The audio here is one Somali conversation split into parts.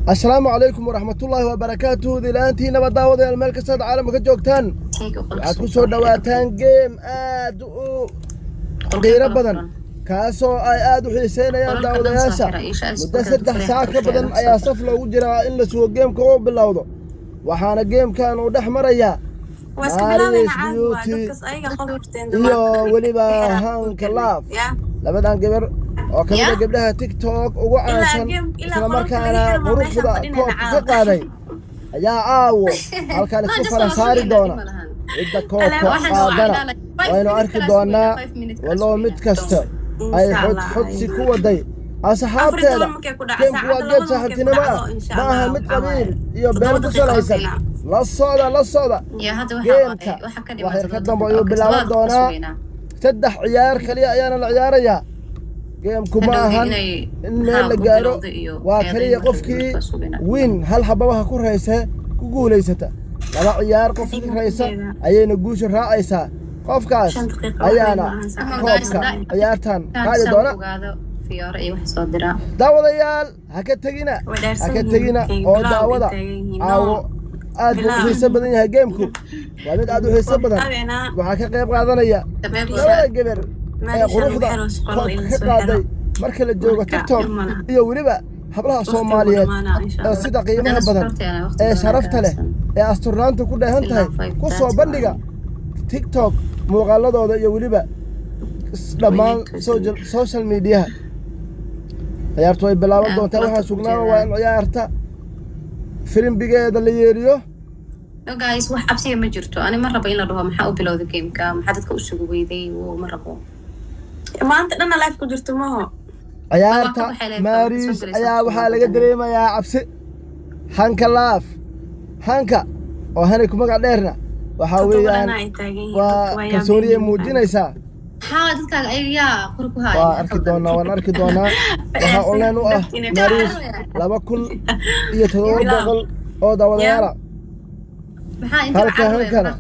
Asalaamu calaykum waraxmatullaahi wabarakaatuhu. Dilaantiinaba daawadayaal, meel kastaad caalamka ka joogtaan, waxaad ku soo dhawaataan game aad u qiiro badan, kaasoo ay aad u xiiseynayaan daawadayaasha. Muddo 3 saac ka badan ayaa saf loogu jiraa in la sugo gameka oo bilowdo, waxaana gamekan uu dhex marayaa Maris Beauty iyo weliba Hanka Love, labadan gabar oo ka mid a gabdhaha TikTok ugu caansan, islamarkaana quruxda koobka ka qaaday, ayaa caawo halkan isku fara saari doona. Cidda koobka qaadana waynu arki doonaa, wallow mid kasta ay xodxodsi ku waday asxaabteeda. Gameku waa game saaxiibtinimo ah, ma aha mid qabiil iyo beel ku salaysan. La socda, la socda gameka. Waxyar ka dambe ayuu bilaaban doonaa. Saddex ciyaar kaliya ayaana la ciyaarayaa. Gameku ma ahan in meel la gaaro, waa kaliya qofkii win hal xababaha ku rayse ku guulaysata. Laba ciyaar qofkii raysa ayayna guusha raacaysaa, qofkaas ayaana koobka ciyaartan qaadi doona. Daawadayaal, ha ka tegina, ha ka tegina oo daawada. Caawo aad buu u xiiso badan yahay. Gameku waa mid aad u xiiso badan. Waxaa ka qayb qaadanaya labada gabar ee quruxda koobka ka qaaday marka la joogo TikTok, iyo weliba hablaha Soomaaliyeed ee sida qiimaha badan ee sharafta leh ee asturnaanta ku dheehan tahay ku soo bandhiga TikTok muuqaaladooda iyo weliba dhammaan social mediaha. Ciyaartu way bilaaban doontaa. Waxaa sugnaana waa in ciyaarta firimbigeeda la yeeriyo. No guys, wax cabsiga ma jirto. Ani ma rabo in la dhaho maxaa u bilowda gameka, maxaa dadka u sugu weyday. Ma rabo. Maanta dhanna live ku jirto maho. Ciyaarta Maris ayaa waxaa laga dareemayaa cabsi. Hanka Love, Hanka oo Hani ku magac dheerna, waxaa weeyaan waa kalsooniyay muujinaysaa. Maxaa dadkaaga ayaga yaa qori ku haaya? Waa arki doonaa, waan arki doonaa. Waxaa online u ah Maris 2700 oo daawadayaala, Maxaa inta halka Hankana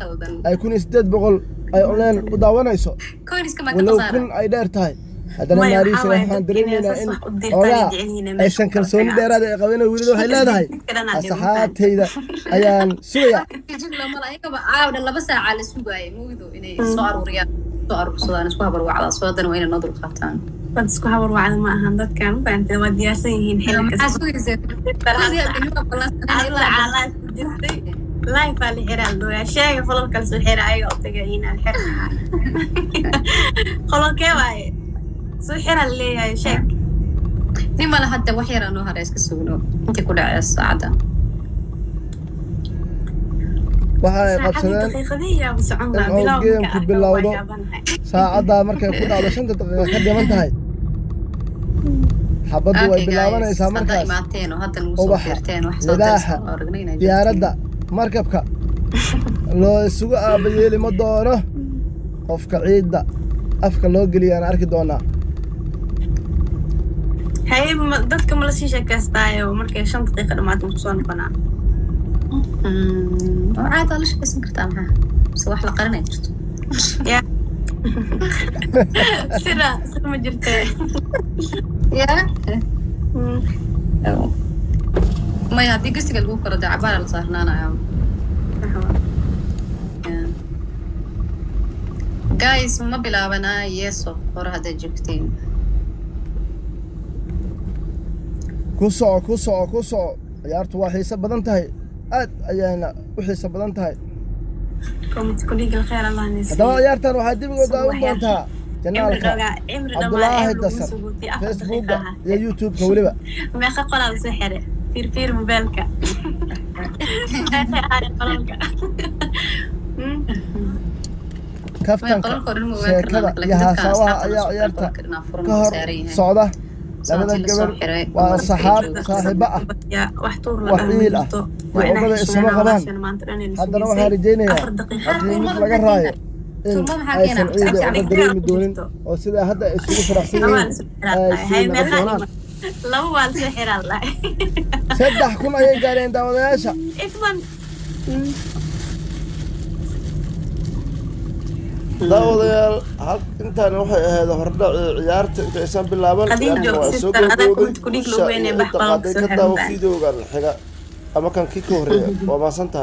ay 1800 ay online u daawanayso. Coinska ma ka Walow khasaara? 1000 ay dheer tahay, haddana Maya, Maris waxaa waaye waxaan dadka inay dareemaynaa saas in wax u dirtaan ay xoogaa jecel yihiin inay meesha aysan ku kala kalsooni tagaan. dheeraada ay qabin. Weliba waxay leedahay Dadka dhan aa dhiman. asxaabtayda ayaan sugaya. Jigla mala ayagaba caawa dhan 2 saaca la sugaayay mawdo inay soo aruuriyaan, soo aruursadaan, isku habarwacdaa soo haddana waa inay noo dulqaataan. Dad isku habar wacda ma ahan dadkan, fahamtay? Waa diyaarsan yihiin xilli Maxaa kasta. sugaysaa? Hal saaca live ku jirtay, live aa la xiraa la dhooyaa. Sheega qolalka la soo xira, ayaga u tagay inaan xir. Qolalkee waaye soo xira la leeyahay? Sheeg. Nin mala hadda wax yaraa noo hara, iska sugno intii ku dhacee saacadda. Waxa ay Saacadii qabsadeen daqiiqadihii yaaba socon in lahaa uu bilow marka gameku arko waa bilowdo yaabanahay. Saacaddaa markay ku dhacdo 5ta daqiiqa ka dhiman tahay, xabaddu way Okay guys, bilaabanaysaa hadda markaas. imaateen oo hadda nagu soo Ubaxa, biirteen, wax soo libaaxa, dirsan oo aragnay inay diyaaradda, markabka loo isugu aabayeeli ma doono. Qofka ciidda afka loo geliyaan arki doonaa. Haye, dadka ma lasii sheekaystaayo? Markay 5 daqiiqa dhamaato ma kusoo noqonaa? Oo caadi waa la shaqaysan kartaa. Maxaa mise wax la qarinay jirto? Ya sida sida ma jirtee. Ya maya, haddii gasiga lagu koro dee cabaara la saarnaanaya. Yeah. Guys, ma bilaabanaa? Yeeso hore haddaad joogteen. Ku soco, ku soco, ku soco. Ciyaartu waa xiiso badan tahay, aad ayaana u xiiso badan tahay. Kudhigal khayr Allah Haddaba nasiiyo. ciyaartan waxaad dib uga daawan Subax yar. doontaa Cimri janaalka dhogaa, cimri dhammaa Cabdulaahi ee lagu Dasar, suguutay 4 daqiiqa Facebooka ahaa. iyo YouTube-ka weliba. Meeqa qolaa la soo xiray? Fiir fiir mobeelka, meeqay ahaayeen qolalka? Kaftanka, Qolalka oo dhan ma ogaan karnaa, sheekada laakiin iyo dadka haasaawaha asxaabta ayaa la soo xiray ciyaarta qolalka dhinaa furan ka uu hor saaran yahay. socda. Labada Sootii la soo gabar xiray waa oo marka ay saxaab joogaan. saaxiibo ah, Ya wax tuur la wax dhaho ma iil ah jirto. iyo Waa inaa cuqdada isuma xishoonaa qabaan. walaashan maanta dhan ayna Haddana waxaan sugaysay rajaynayaa 4 daqiiqo. haddii mid laga raayo in Tuurmo maxaa aysan keena? ciida Cabsi uga cabsi. dareemi doonin, oo sidaa hadda ay isugu faraxsan Laba waa yihiin la soo xiraa ay lahay. sii Hay noqon meeqaa doonaan. dhiman? Laba waa la soo xiraa lahay. 3000 ayay gaareen daawadayaasha. Itman. Daawadayaal, hal intaan waxay ahayd hordhac ciyaarta intaysan bilaaban. Khadiijo, Ciyaarta waa soo sister, adaa gabagabowday. comment ku dhig Guusha loo weynee, iyo bax inta qalabka qaaday soo ka daawo xiran baa. Videogan xiga ama kan kii ka horreeya. Waa mahadsan tahay.